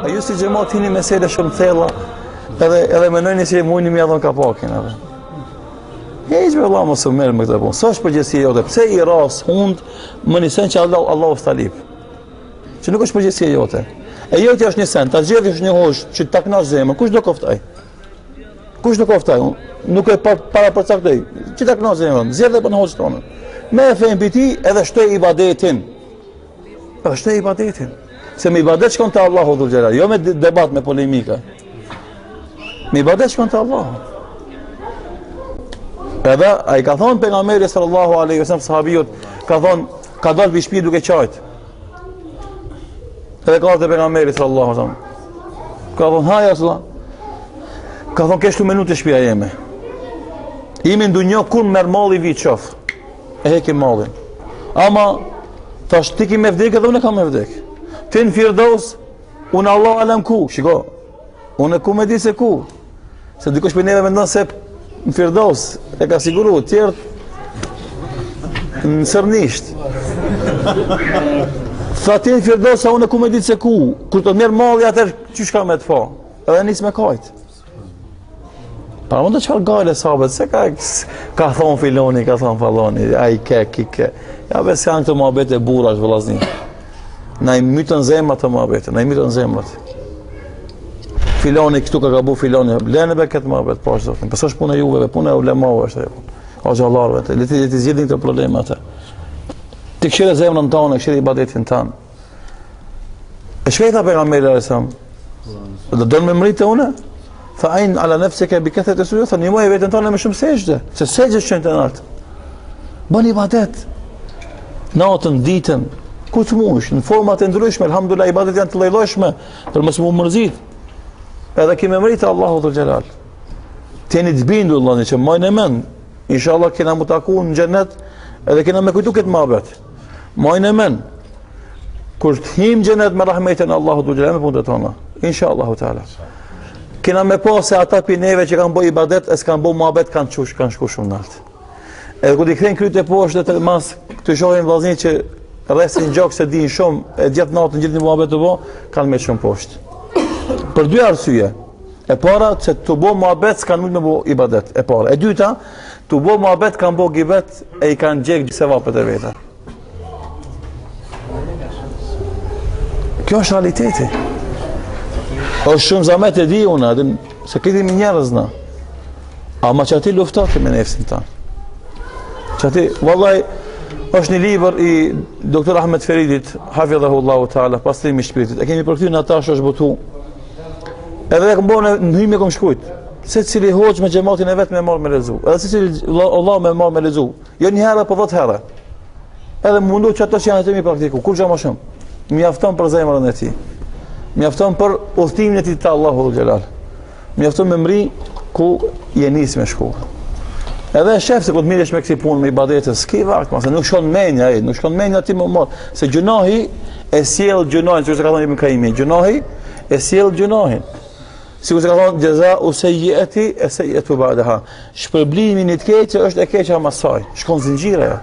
A ju si xhemat hini mesele shumë të thella, edhe edhe mendoni se mundni me ia dhon kapakin apo. Hiç be vëlla mos u merr me këtë punë. S'është përgjegjësia jote. Pse i rras hund me një sen që Allah Allahu s'ta lip. Që nuk është përgjegjësia jote. E jotja është një sen, ta zgjedhësh një hoxhë që ta kënaq zemrën, kush do koftë ai? Kush do koftë ai? Nuk e pa, para përcaktoj. Që ta kënaq zemrën, zgjedhë për në hoxhë tonë. Merre fenë prej tij edhe shtoj ibadetin. Edhe shtoj ibadetin. Se me ibadet shkon te Allahu dhul xhelal, jo me debat me polemika. Me ibadet shkon te Allahu. Edhe ai ka thonë pejgamberi sallallahu alaihi wasallam sahabiut, ka thonë ka dalë prej shtëpisë duke qajt. Edhe ka ardhur pejgamberi sallallahu alaihi wasallam. Ka thonë haja sallallahu. Ka thonë kesh tu menu te shtëpia jeme. Jemi në dunja kur merr malli vi t'shof. E hekim mallin. Ama tash ti ki me vdek edhe unë kam me vdek. Ti në Firdaus, unë Allahu alem ku, shiko. Unë ku me di se ku. Se dikush prej neve mendon se në Firdaus e ka siguru, tjerët në Sërnisht. Tha ti në Firdaus, a unë ku me di se ku. Kur të merr malli atëherë qysh ka me të pa. Edhe nis me kajt. Paramendo çfarë gajle sahabët, se ka, ka thonë filoni, ka thonë faloni, ai ke, ki ke. Ja be se janë këto muhabete burrash, vëllazni. Na i mytën zemrat këto muhabete, na i mytën zemrat. Filoni këtu ka gabu filoni, lene be këtë muhabet, po është zotin. Po s'është puna juve, puna e ulemave është ajo. Hoxhallarëve, le të le të zgjidhin këto probleme atë. Ti kqyre zemrën tonë, kqyre ibadetin tanë. E çka i tha pejgamberi alejhi selam? Do don me mrri te unë? Tha ein ala nefsike bi kethreti sexhud, tha ndihmoje veten tënde me shumë sexhde, se sexhde çon te nalt. Bën ibadet. Natën, ditën, ku të mush, në format e ndryshme, alhamdulillah ibadet janë të llojllojshme, për mos m'u mërzit. Edhe ki me mrri te Allahu dhul xhelal. Të jeni të bindur vëllani që majnë e mend. Inshallah kena m'u taku në xhenet edhe kena me kujtu këtë muhabet. Majnë e mend. Kur të him xhenet me rahmetin e Allahut dhul xhelal me punët tona. Inshallah taala. Kena me pa se ata pi neve që kanë bo ibadet e s'kanë bo muhabet kanë çush, kanë shku shumë nalt. Edhe kur t'i kthejnë kryet e poshtë të mas të shohin vëllazni që rresin gjok se dinë shumë e gjithë natën gjithë një muhabet të bo, kanë met shumë poshtë. Për dy arsye. E para se tu bo muhabet s'kanë mujt me bo ibadet. E para. E dyta, tu bo muhabet kanë bo gibet e i kanë djeg sevapet e veta. Kjo është realiteti. Është shumë zamet e di unë, adin, se krejt jemi njerëz na. Ama që aty lufto ti me nefsin tanë. Që aty, vallaj, është një libër i Dr. Ahmed Feridit, hafidhahu Allahu Teala, pastrimi i shpirtit. E kemi përkthy na tash është botu. Edhe e kom bo në hymje kom shkrujt. Secili hoxhë me xhematin e vet me marrë me lexu. Edhe secili vlla me marrë me lexu. Jo një herë, po 10 herë. Edhe mundu që ato që janë aty mi praktiku, kurgja më shumë. Mjafton për zemrën e tij. Mjafton për udhëtimin e tij te Allahu dhul xhelal. Mjafton me mri ku je nis me shku. Edhe e shef se kur të mirresh me kësi punë me ibadete, s'ki vakt, mase nuk shkon menja, e, nuk shkon menja ti me u marr, se gjynahi e sjell gjynahin, sikurse ka thonë Ibn Kajimi, gjynahi e sjell gjynahin. Sikurse ka thonë, xhezau sejjieti, es-sejjietu ba'deha. Shpërblimi i një të keqe është e keqja mas saj, shkon zinxhir ajo.